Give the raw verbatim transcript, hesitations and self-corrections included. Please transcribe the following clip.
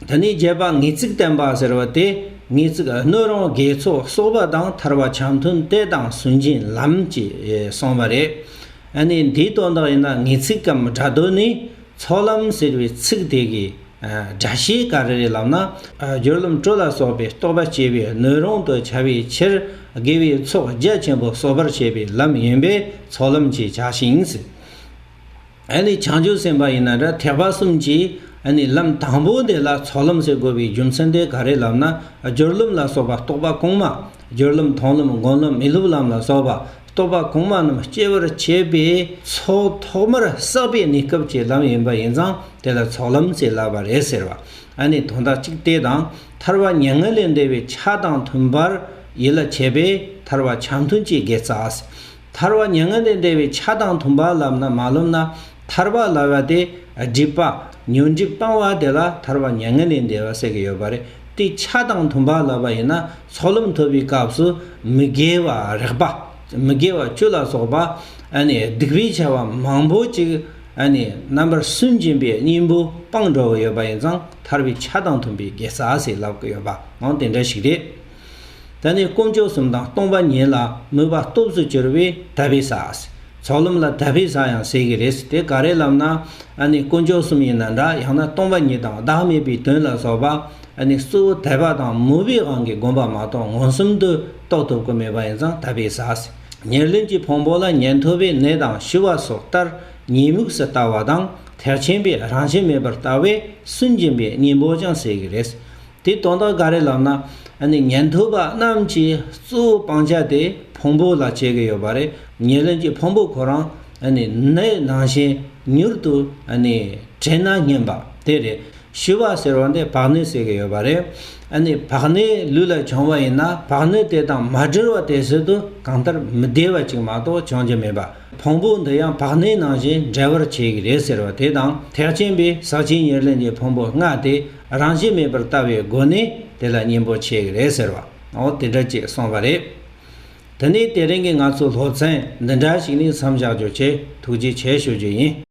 དེ་ནས་བརྒྱད་པ་ངེས་ཚིག་བསྟན་པ་ཟེར་བ་དེ། ངེས་ཚིག་སྣོད་རུང་དགེ་ཚོགས་གསོག་པ་དང་ཐར་པ་ཆ་མཐུན་དེ་དང་སུན་འབྱིན་ལམ་ཅེས་གསུངས་པ་རེད། ཨ་ནི་འདིའི་དོན་དག་ཡིན་ན། ངེས་ཚིག་གམ་སྒྲ་དོན་ནི་ཚོགས་ལམ་ཟེར་བའི་ཚིག་དེ་གི་སྒྲ་བཤད་ག་རེ་རེད་ལབ་ན། སྦྱོར་ལམ་དྲུག་ལ་སོགས་པའི་རྟོགས་པ་སྐྱེ་བའི་སྣོད་རུང་དུ་བྱ་བའི་ཕྱིར་དགེ་བའི་ཚོགས་རྒྱ་ཆེན་པོ་གསོག་པར་བྱེད་པའི་ལམ་ཡིན་པས་ཚོགས་ལམ་ཅེས་བྱ་ཞིང་ཟེར། ཨ་ནི་བྱང་ཆུབ་སེམས་དཔའ་ཡིན་ན་འདྲ། ཐེག་པ་གསུམ་གྱི་ཨ་ནི་ལམ་དང་པོ་འདི་ལ་ཚོགས་ལམ་ཟེར་དགོས་པའི་རྒྱུ་མཚན་དེ་ག་རེ་ལབ་ན། སྦྱོར་ལམ་ལ་སོགས་པ་རྟོག་པ་གོང་མ། སྦྱོར་ལམ་མཐོང་ལམ་སྒོམ་ལམ་མི་སློབ་ལམ་ལ་སོགས་པ་རྟོག་པ་གོང་མ་རྣམས་སྐྱེ་བར་བྱེད་པའི་ཚོགས་ཐོག་མར་བསགས་པའི་གནས་སྐབས་ཀྱི་ལམ་ཡིན་པ་ཡིན་ཙང་དེ་ལ་ཚོགས་ལམ་ཞེས་ལབ་པ་རེད་ཟེར་བ། ཨ་ནི་དོན་དག་གཅིག་དེ་དང་། ཐར་པ་མྱ་ངན་ལས་འདས་པའི་ཆ་དང་མཐུན་པར་ཡིད་ལ་བྱེད་པས་ཐར་པ་ཆ་མཐུན་གྱི་དགེ་རྩ་ཟེར། ཐར་པ་མྱ་ངན་ལས་འདས་པའི་ཆ་དང་མཐུན་པ་ལབ་ན་མ་ལབ་ན། ཐར་པ་ལབ་པ་དེ་སྒྲིབ་པ་ཉོན་སྒྲིབ་སྤང་བ་དེ་ལ་ཐར་པ་མྱ་ངན་ལས་འདས་པ་ཟེར་གྱི་ཡོད་པ་རེད། དེ་ཆ་དང་མཐུན་པ་ལབ་པ་ཡིན་ན། ཚོགས་ལམ་ཐོབ་པའི་སྐབས་སུ་མི་དགེ་བ་རེག་པ། མི་དགེ་བ་བཅུ་ལ་སོགས་པ། ཨ་ནི་སྡིག་པའི་བྱ་བ་མང་པོ་ཅིག་ཨ་ནི་རྣམ་པར་སུན་འབྱིན་པའི་གཉེན་པོ་སྤངས་འགྲོ་གི་ཡོད་པ་ཡིན་ཙང་ཐར་པའི་ཆ་དང་མཐུན་པའི་དགེ་རྩ་ཟེར་ལབ་ཀྱི་ཡོད་པ་འོ་དེ་འདྲ་ཞིག་རེད། ད་ནི་དཀོན་མཆོག་གསུམ་དང་སྟོང་པ་ཉིད་ལ་མོས་པ་སྟོབས་སུ་གྱུར་པས་དད་པའི་ས། ཚོགས་ལམ་ལ་དད་པའི་ས་ཡང་ཟེར་གྱི་རེད། དེ་ག་རེ་ལབ་ན། ཨ་ནི་དཀོན་མཆོག་གསུམ་ཡིན་ན་འདྲ། ཡང་ན་སྟོང་པ་ཉིད་དང་བདག་མེད་པའི་དོན་ལ་སོགས་པ། ཨ་ནི་གཙོ་བོ་དད་པ་དང་མོས་པའི་དབང་གིས་བསྒོམ་པ་མ་གཏོགས་མངོན་སུམ་དུ་རྟོགས་ཐུབ་ཀྱི་མེད་པ་ཡིན་ཙང་དད་པའི་ས། ཉེར་ལེན་གྱི་ཕུང་པོ་ལ་ཉན་ཐོས་པའི་གནས་དང་ཞུ་བ་སོགས་ལྟར་ཉེས་དམིགས་སུ་ལྟ་བ་དང་། ཐེག་ཆེན་པའི་རང་བཞིན་མེད་པར་ལྟ་བས་སུན་འབྱིན་པའི་གཉེན་པོ་ཀྱང་ཟེར་གྱི་རེད། དེའི་དོན་དག་ག་རེ་ལབ་ན། ཨ་ནི་ཉན་ཐོས་པ་རྣམས་ཀྱི་གཙོ་བོ་སྤང་བྱ་དེ་ཕུང་པོ་ལ་བྱེད་ཀྱི་ཡོད་པ་རེད། ཉེར་ལེན་གྱི་ཕུང་པོ་ཁོ་རང་ཨ་ནི་ནད་ནང་བཞིན་མྱུར་དུ་ཨ་ནི་དྲན་ན་སྙམ་པ་དེ་རེད། ཞུ་བ་ཟེར་བ་འདི་བག་ནད་ཟེར་གྱི་ཡོད་པ་རེད། ཨ་ནི་བག་ནད་ལུས་ལ་བྱུང་བ་ཡིན་ན་བག་ནད་དེ་དང་མ་བྲལ་བ་དེ་སྲིད་དུ་གང་ལྟར་མི་བདེ་བ་ཅིག་མ་གཏོགས་བྱུང་རྒྱུ་མེད་པ། ཕུང་པོ་འདི་ཡང་བག་ནད་ནང་བཞིན་འབྲལ་བར་བྱེད་ཀྱི་རེད་ཟེར་བ་དེ་དང་། ཐེག་ཆེན་པའི་ཟག་བཅས་ཉེར་ལེན་གྱི་ཕུང་པོ་ལྔ་དེ་རང་བཞིན་མེད་པར་ལྟ་བའི་སྒོ་ནས་དེ་ལ་གཉེན་པོ་བྱེད་ཀྱི་རེད་ཟེར་བ། འོ་དེ་འདྲ་ཅིག་གསུངས་པ་རེད། དེ་ནས་དེ་རིང་གི་ང་ཚོའི་སློབ་ཚན་འདི་འདྲ་ཞིག་ནས་མཚམས་བཞག་རྒྱུ་བྱས། ཐུགས་རྗེ་ཆེ་ཞུ་རྒྱུ་ཡིན།